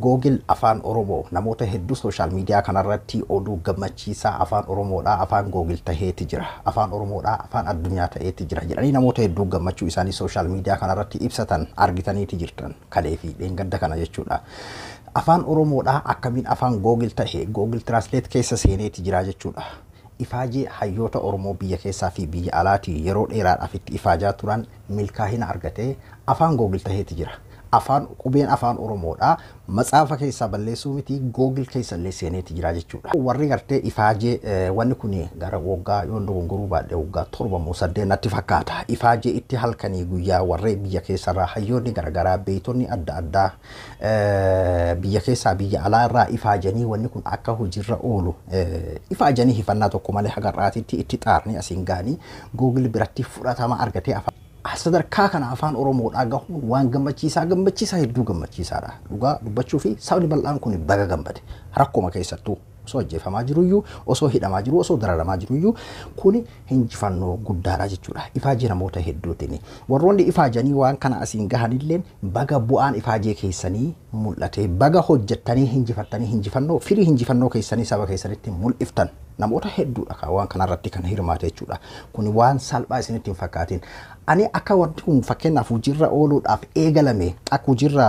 Google Afaan Oromoo namoota hedduu social media kanarratti oduu gammachiisaa Afaan Oromoodhaa afaan Google taheeti jira. Afaan Oromoodhaa afaan addunyaa ta'eeti jira jedhanii namoota hedduu gammachuu isaanii social media kanarratti ibsatan argitaniiti jirtan kalee fi dheengadda kana jechuudha. Afaan Oromoodhaa akkamiin afaan Google tahe Google Translate keessa seeneeti jira jechuudha. Ifaajee hayyoota Oromoo biyya keessaa fi biyya alaatii yeroo dheeraadhaaf itti ifaajaa turan milkaa'ina argatee afaan Google taheeti jira. Afaan qubeen Afaan Oromoodhaa matsaafa keessaa balleessuu miti, Google keessa illee seeneeti jira jechuudha. Warri gartee ifaajee wanni kun gara waggaa, yoon dogongoruu baadhee, waggaa 7 moo 8 natti fakkaata. Ifaajee itti halkanii guyyaa warree biyya keessarraa hayyoonni garaagaraa, beeytonni adda addaa biyya keessaa biyya alaa irraa ifaajanii wanni kun akka hojiirra oolu ifaajanii hifannaa tokko malee haga har'aatitti itti xaaranii asiin gahanii Google biratti fudhatama argatee afaan sadarkaa kana Afaan Oromoodhaa gahuun waan gammachiisaa, gammachiisaa, hedduu gammachiisaadha. Dhugaa dubbachuu fi sabni bal'aan kun baga gammade. Rakkoma keessattuu osoo ajjeefamaa jiruyyuu, osoo hidhamaa jiru, osoo dararamaa jiruyyuu, kuni injifannoo guddaadha jechuudha. Ifaajee namoota hedduutiin. Warroonni ifaajanii waan kana asiin gahanillee baga bu'aan ifaajee keessanii mul'ate, baga hojjettanii injifattanii injifannoo firii injifannoo keessanii saba keessanitti mul'iftan. Namoota hedduudha waan kanarratti kan hirmaate jechuudha. Kuni waan salphaa isinitti hin fakkaatin. Ani akka wanti kun fakkeenyaaf hojiirra ooluudhaaf eegalame, akka hojiirra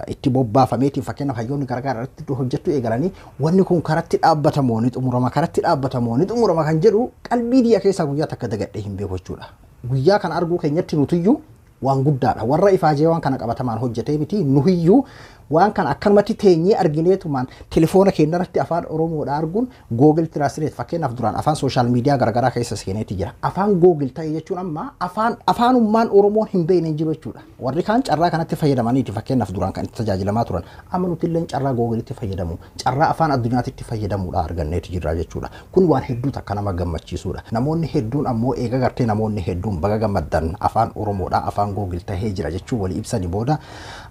itti bobbaafameetiin fakkeenyaaf hayyoonni garaagaraa irratti hojjechuu eegalanii, wanni kun karatti dhaabbatamoo ni xumurama, karatti dhaabbatamoo ni xumurama kan jedhu qalbii biyya keessaa guyyaa takka dagadhee hin beeku jechuudha. Guyyaa kana arguu keenyatti nutiyyuu waan guddaadha. Warra ifaajee waan kana qabatamaan hojjetee miti, nuhiyyuu waan kana akkanumatti teenyee argineetumaan telefoona keenya irratti Afaan Oromoodha arguun Google Translate fakkeenyaaf duraan afaan social media garaagaraa keessa seeneeti jira. Afaan Google ta'e jechuun amma afaan afaanummaan Oromoon hin beekne hin jiru jechuudha. Warri kaan carraa kanatti fayyadamaniiti fakkeenyaaf duraan kan itti tajaajilamaa turan. Amma nuti illee carraa Googletti fayyadamu, carraa afaan addunyaatti fayyadamuudha arganneeti jirra jechuudha. Kun waan hedduu takka nama gammachiisudha. Namoonni hedduun ammoo eega gartee namoonni hedduun baga gammaddan, Afaan Oromoodha afaan Google tahee jira jechuun walii ibsanii booda,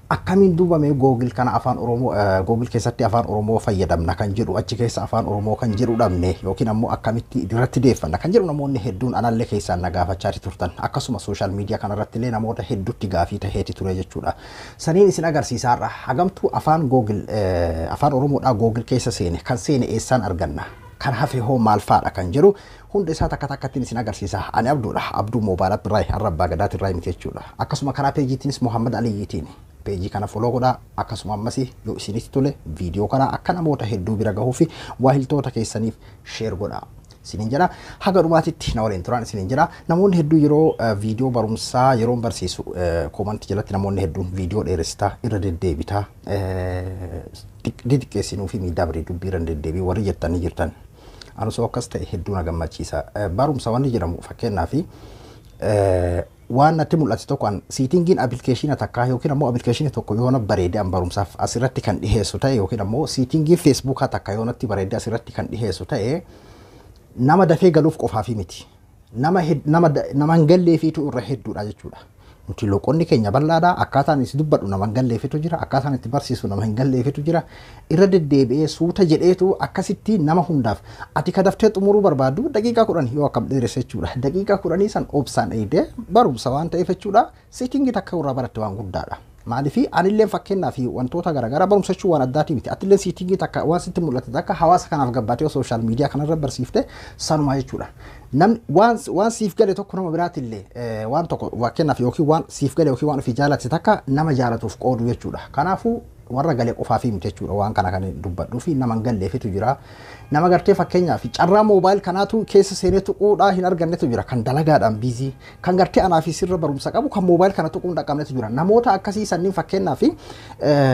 akkamiin duubamee Google kana Afaan Oromoo Google keessatti Afaan Oromoo fayyadamna kan jedhu, achi keessa Afaan Oromoo kan jedhu dhabne yookiin ammoo akkamitti irratti deeffanna kan jedhu namoonni hedduun anallee keessaan na gaafachaa turtan. Akkasuma social media kanarratti illee namoota hedduutti gaafii taheeti ture jechuudha. Saniin isin agarsiisaarra hagamtuu afaan Google Afaan Oromoodhaa Google keessa seene kan seene eessaan arganna, kan hafe hoo maal faadha kan jedhu hunda isaa takka takkattiin isin agarsiisa. Ani Abduudha. Abduu Mobile Birraa har'a abbaa gadaatirraa miti jechuudha. Akkasuma karaa peejiitiinis Muhammad Aliyyiitiin peejii kana follow godhaa. Akkasuma ammas yoo isinitti tole viidiyoo kana akka namoota hedduu bira gahuu fi waahiltoota keessaniif share godhaa. Isiniin jedha, haga dhumaatitti na waliin turan isiniin jedha. Namoonni hedduu yeroo viidiyoo barumsaa yeroo barsiisu koomantii jalatti namoonni hedduun viidiyoo dheeressitaa, irra deddeebitaa, xixiqqeessinuu fi miidhaa birii dubbii irra deddeebii warri jettanii jirtan. Ani osoo akkas ta'e hedduu na gammachiisa. Barumsa wanni jedhamu fakkeenyaaf waan natti mul'ate tokko an settingiin appilikeeshina takkaa yookiin ammoo appilikeeshina tokko yoo na bareede an barumsaaf asirratti kan dhiheessu ta'e, yookiin ammoo settingiin Facebookaa takka yoo natti bareede asirratti kan dhiheessu ta'e, nama dafee galuuf qofaafi miti. Nama hin galleefiitu irra hedduudha jechuudha. Nuti loqonni keenya bal'aadha. Akkaataan itti dubbadhu nama hin galleefitu jira. Akkaataan itti barsiisu nama hin galleefitu jira. Irra deddeebi'ee suuta jedheetu akkasitti nama hundaaf, ati ka daftee xumuruu barbaaddu daqiiqaa 10 yoo akkam dheeresse jechuudha. Daqiiqaa 10 san obsaan eegdee barumsa waan ta'eef jechuudha. Settingii takka irraa baratte waan guddaadha. Maaliif anillee fakkeenyaaf wantoota garaagaraa barumsa jechuun waan addaatii miti. Atillee settingii takka waan sitti mul'ate takka hawaasa kanaaf gabbaatee social media kanarra barsiifte sanumaa jechuudha. Namni waan siif gale tokko nama biraatillee waan tokko fakkeenyaaf yookiin waan siif gale yookiin waan ofii jaalatte takka nama jaalatuuf qoodu jechuudha. Kanaafuu warra galee qofaafii miti jechuudha waan kana kan dubbadhuu fi nama hin galleefitu jira. Nama gartee fakkeenyaaf carraa mobile kanaatu keessa seenee tuquudhaa hin argannetu jira, kan dalagaadhaan busy, kan gartee anaa fi sirra barumsa qabu kan mobile kana tuquun dhaqqabnetu jira. Namoota akkasii sanniin fakkeenyaaf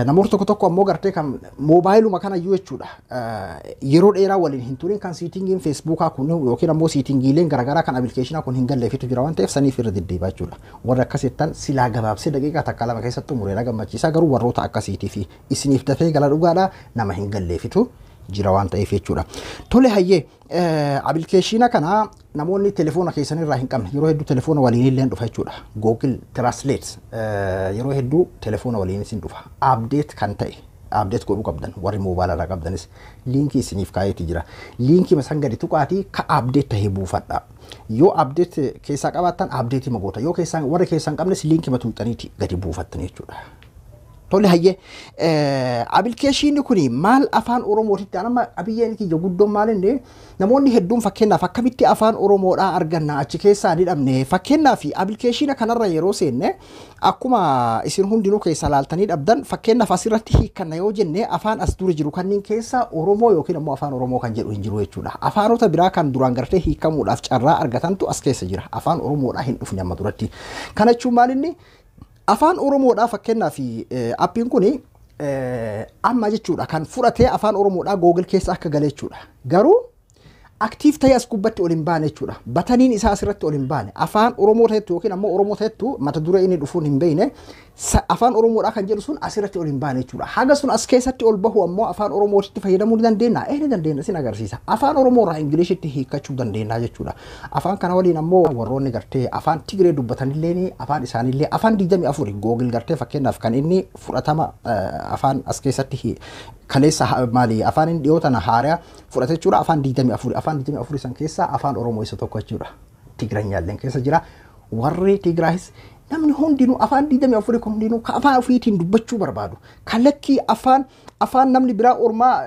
namoota tokko tokko ammoo gartee kan moobaayiluma kana iyyuu jechuudha yeroo dheeraa waliin hin turin, kan settingiin Facebookaa kun yookiin ammoo settingiileen garaagaraa kan appilikeeshinaa kun hin galleefitu jira waan ta'eef saniif irra deddeebi'a jechuudha. Warra akkasittan silaa gabaabsee daqiiqaa takka lama keessatti xumuree na gammachiisa, garuu warroota akkasiitii fi isiniif dafee gala dhugaadha, nama hin galleefitu jira waan ta'eef jechuudha. Tole, hayyee, appilikeeshina kana namoonni telefoona keessanirraa hin qabne yeroo hedduu telefoona waliin illee dhufa jechuudha. Google Translate yeroo hedduu telefoona waliin isin dhufa. Update kan ta'e update godhuu qabdan, warri moobaayila irraa qabdanis liinkii isiniif kaa'eeti jira. Liinkii san gadi tuqaatii ka update tahee buufadha. Yoo update keessaa qabaattan update magoota. Yoo keessaan warri keessaa hin qabnes liinkii matuuxaniiti gadi buufattan jechuudha. Tole hayyee, appilikeeshinii kun maal afaan Oromootitti amma abiyyeen kiyya guddoon maal inni namoonni hedduun fakkeenyaaf akkamitti afaan Oromoodhaa arganna achi keessaa ni dhabne? Fakkeenyaaf appilikeeshina kanarra yeroo seenne, akkuma isin hundinuu keessa laaltanii dhabdan, fakkeenyaaf asirratti hiikkanna yoo jenne, afaan as dura jiru kanneen keessa Oromoo yookiin ammoo afaan Oromoo kan jedhu hin jiru jechuudha. Afaanota biraa kan duraan gartee hiikamuudhaaf carraa argatantu as keessa jira. Afaan Oromoodhaa hin dhufne amma duratti. Kana jechuun maal inni afaan Oromoodhaa fakkeenyaaf appiin kun amma jechuudha kan fudhatee afaan Oromoodhaa Google keessa akka gale jechuudha. Garuu active ta'ee as gubbatti ol hin baane jechuudha. Buttoniin isaa asirratti ol hin baane. Afaan Oromoo ta'ettu yookiin ammoo Oromoo ta'ettu mata duree inni dhufuun hin beekne, afaan Oromoodhaa kan jedhu sun asirratti ol hin baane jechuudha. Haga sun as keessatti ol bahu ammoo afaan Oromootitti fayyadamuu ni dandeenya. Ni dandeenya, sin agarsiisa. Afaan Oromoo irraa Ingiliishitti hiikkachuu dandeenya jechuudha. Afaan kana waliin ammoo warroonni gartee afaan Tigree dubbatanillee afaan isaaniillee afaan 24 Google gartee fakkeenyaaf kan inni fudhatama afaan as keessatti kaleessa maali afaan inni dhiyoo tana haaraa fudhate jechuudha, afaan 24. Afaan 24 san keessaa afaan Oromoo isa tokko jechuudha. Tigranyaalleen keessa jira. Warri Tigraayis namni hundinuu afaan 24 kun hundinuu ka afaan ofiitiin dubbachuu barbaadu. Kallakkii afaan namni biraa ormaa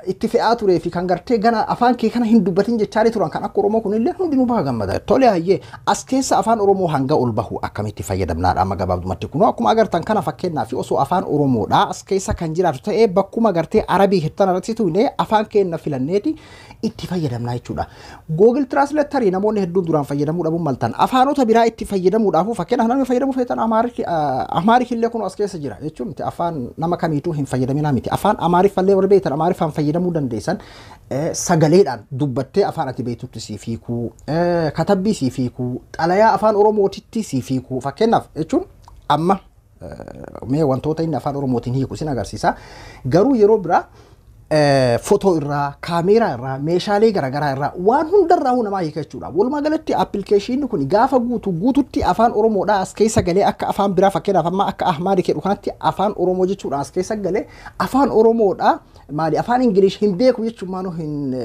itti fe'aa turee fi kan gartee gana afaan kee kana hin dubbatin jechaa turan kan akka Oromoo kunillee hundinuu baga gammada. Tole hayyee, as keessa afaan Oromoo hanga ol bahu akkamitti fayyadamnaadha amma gabaabdumatti? Kunoo akkuma agartan kana, fakkeenyaa fi osoo afaan Oromoodha as keessa kan jiraatu ta'ee, bakkuma gartee Arabii hittan irratti tuyne afaan keenya filanneeti itti fayyadamnaa jechuudha. Google Translator namoonni hedduun duraan fayyadamuu dhabuun maltan afaanota biraa itti fayyadamuudhaaf, fakkeenyaaf namni fayyadamuu feetan Amharic illee kun as keessa jira jechuun miti, afaan nama kamiituu hin fayyadaminaa miti. Afaan Amaariffallee warri beektan Amaariffaan fayyadamuu dandeessan, sagaleedhaan dubbattee afaan ati beektutti siif hiikuu, katabbii siif hiikuu, xalayaa afaan Oromootitti siif hiikuu. Fakkeenyaaf jechuun amma mee wantoota inni afaan Oromootiin hiiku sin agarsiisa. Garuu yeroo biraa fotoo irraa, kaameeraa irraa, meeshaalee garaagaraa irraa, waan hundarraa namaa hiika jechuudha. Walumaa galatti appilikeeshinni kun gaafa guutu guututti afaan Oromoodhaa as keessa galee akka afaan biraa, fakkeenyaaf amma akka Ahmaadi jedhu kanatti afaan Oromoo jechuudha as keessa galee afaan Oromoodhaa maali afaan Ingilish hin beeku jechuun maanuu hin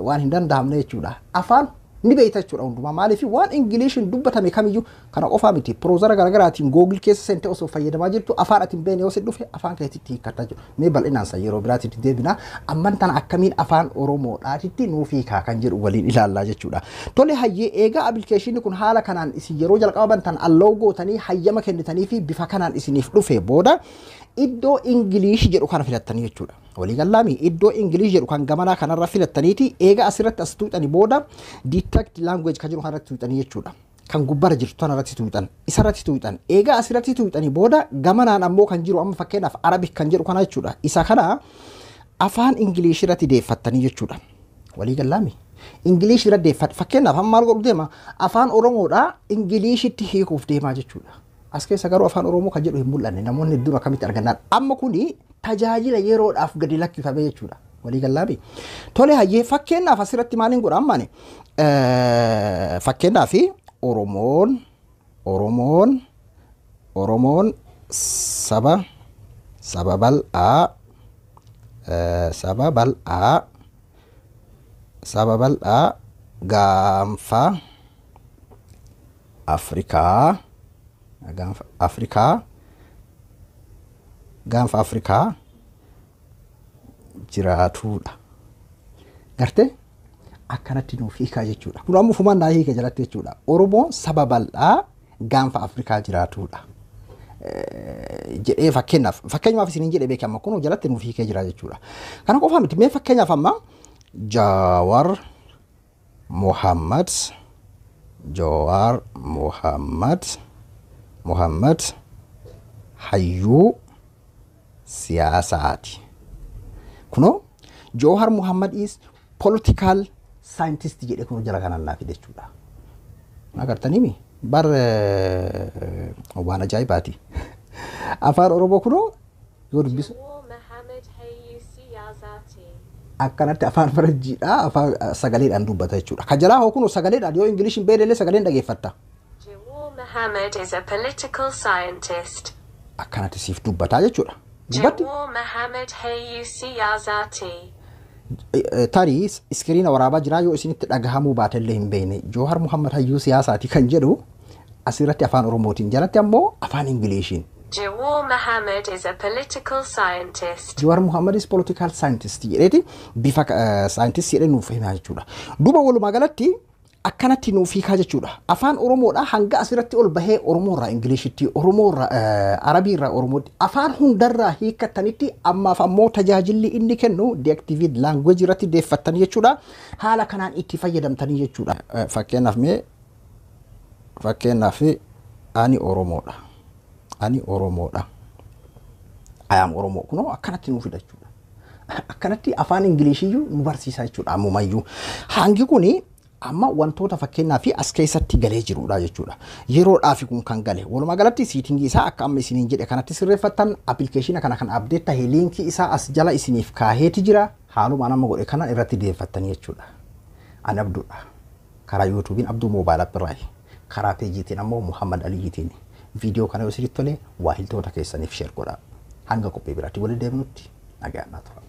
waan hin danda'amne jechuudha. Afaan ni beekta jechuudha hundumaa. Maaliif? Waan Ingiliishiin dubbatame kamiyyuu. Kana qofaa miti, browsera garaagaraatiin Google keessa seentee osoo fayyadamaa jirtu afaan ati hin beekne yoo si dhufe afaan keetitti hiikkataa jiru. Mee bal'inaan san yeroo biraatti deebina. Amman tana akkamiin afaan Oromoodhaatitti nuuf hiikaa kan jedhu waliin ilaallaa jechuudha. Tole hayyee, eegaa appilikeeshinni kun haala kanaan isin yeroo jalqaba bantan allow gootanii hayyama kennitanii fi bifa kanaan isiniif dhufe booda iddoo English jedhu kana filattanii jechuudha. Waliigallaami iddoo English jedhu kan gamanaa kanarra filattaniiti eega asirratti as tuuxanii booda detect language kan jedhu kanarratti tuuxanii jechuudha. Kan gubbarra jirtu kanarratti tuuxan, isarratti tuuxan. Eega asirratti tuuxanii booda gamanaan ammoo kan jiru amma fakkeenyaaf Arabic kan jedhu kana jechuudha. Isa kana afaan English irratti deeffattanii jechuudha. Waliigallaami. English irra deeffadha. Fakkeenyaaf amma maal godhu deema? Afaan Oromoodhaa Ingiliishitti hiikuuf deemaa jechuudha. As keessa garuu afaan Oromoo kan jedhu hin mul'anne. Namoonni hedduun akkamitti argannaan? Amma kuni tajaajila yeroodhaaf gadi lakkifame jechuudha. Waliigallaami. Tole hayyee, fakkeenyaaf asirratti maaliin godha ammaani? Fakkeenyaaf Oromoon saba bal'aa gaanfa Afrikaa jiraatudha. Gartee akkanatti nuuf hiikaa jechuudha. Kun ammoo ufumaan naa hiika jalatti jechuudha. Oromoon saba bal'aa gaanfa Afrikaa jiraatudha jedhee fakkeenyaaf isiniin jedhee beekama, kun jalatti nuuf hiikee jira jechuudha. Kana qofaa miti, mee fakkeenyaaf amma Jawaar Muhammad hayyuu siyaasaati. Kunoo "Jawar Muhammad is political scientist" jedhe kun jala kanaan naaf fide jechuudha. Agartaniimi bar waan ajaa'ibaati. Afaan Oromoo kunoo yoo dubbisu Jawar Mohammed Hayyuu Siyaasaati. Akkanatti afaan faranjiidha afaan sagaleedhaan dubbata jechuudha. Kan jalaa hoo kunoo sagaleedhaan yoo Ingilish hin beekne sagaleen dhageeffatta. Jawar Mohammed is a political scientist. Akkanatti siif dubbataa jechuudha. Dubbatti Jawar Mohammed Hayyuu Siyaasaati. Tarii iskiriina waraabaa jiraa yoo isinitti dhagahamuu baatellee hin beekne. Jawar Muhammad hayyuu siyaasaati kan jedhu asirratti afaan Oromootiin, jalatti ammoo afaan Ingiliishiin. Jawar Mohammed is a political scientist. Jawaar Muhammad is political scientist jedheeti bifa scientist jedhee nuuf himaa jechuudha. Duuba walumaa galatti akkanatti nuuf hiikaa jechuudha. Afaan Oromoodha hanga asirratti ol bahee Oromoorraa Ingiliishitti, Oromoorraa Arabiirraa Oromootti afaan hundarraa hiikkattanitti ammaaf ammoo tajaajilli inni kennu deactivate language irratti deeffattanii jechuudha. Haala kanaan itti fayyadamtanii jechuudha. Fakkeenyaaf mee fakkeenyaaf ani Oromoodha. Ani Oromoodha. I am Oromoo kunoo akkanatti nuuf fida jechuudha. Akkanatti afaan Ingiliishiyyuu nu barsiisa jechuudha ammumayyuu. Hangi kuni amma wantoota fakkeenyaa fi as keessatti galee jirudha jechuudha. Yeroodhaaf kun kan gale. Walumaa galatti setting isaa akka amma isiniin jedhe kanatti sirreeffattan application kana kan update tahe link isaa as jala isiniif kaaheeti jira. Haaluma nama godhe kana irratti deeffattanii jechuudha. Ani Abduudha. Karaa YouTubeiin Abduu Mobile App irraayi. Karaa peejiitiin ammoo Muhammad Aliyyiitiin. Viidiyoo kana yoo isinitti tole waahiltoota keessaniif share godhaa. Hanga qophii biraatti waliin deemnutti nagaan naa tura.